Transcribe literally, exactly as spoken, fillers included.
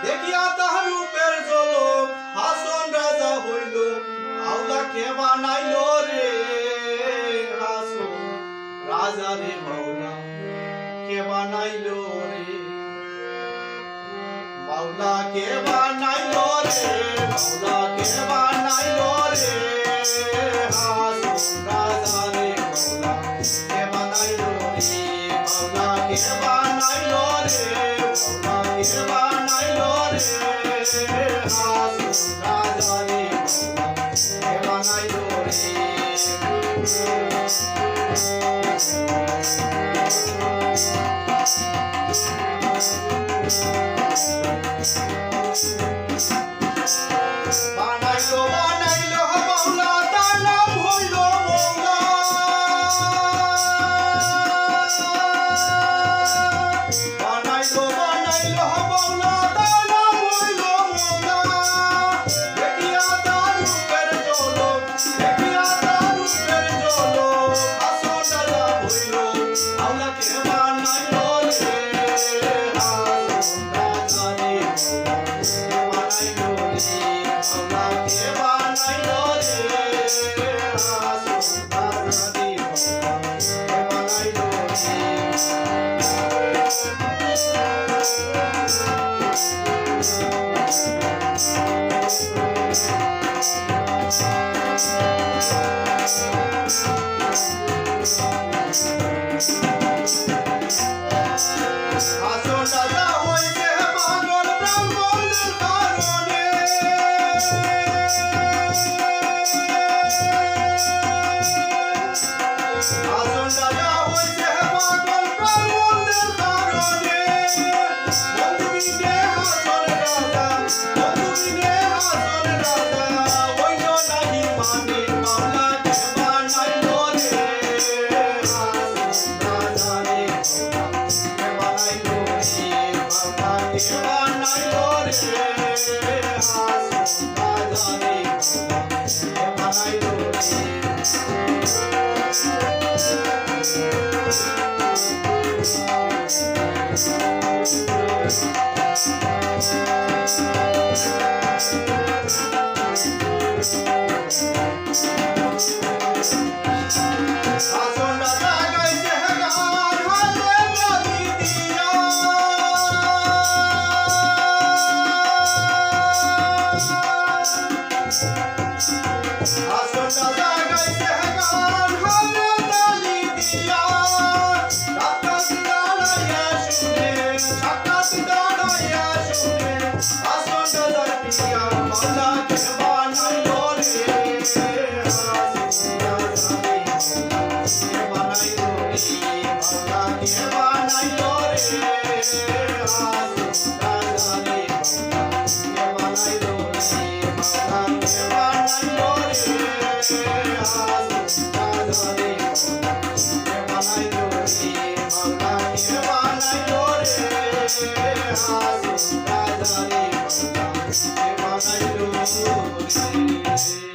দেখিয়া তার রূপের ঝলক হাসন রাজা হইল, মাওলা কে বানাইল রে হাসন রাজা রে, মাওলা কে বানাইল রে। মাওলা কে বানাইল রে, মাওলা কে বানাইল রে, হাসন রাজা রে, মাওলা কে বানাইল রে, মাওলা কে বানাইল রে, মাওলা কে বানাইল রে, হাসন রাজা রে, মাওলা কে বানাইল রে। বানাইলো, বানাইলো মাওলা, তার নাম হইল মৌলা। বানাইলো, বানাইলো মাওলা, তার নাম হইল মৌলা। দেখিয়া তার রূপের ঝলক, দেখিয়া তার রূপের ঝলক, হাসন রাজা হইল, মাওলা কে বানাইল রে, হাসন রাজা রে, মাওলা কে বানাইল রে, মাওলা কে বানাইল রে, হাসন রাজা রে, মাওলা কে বানাইল রে।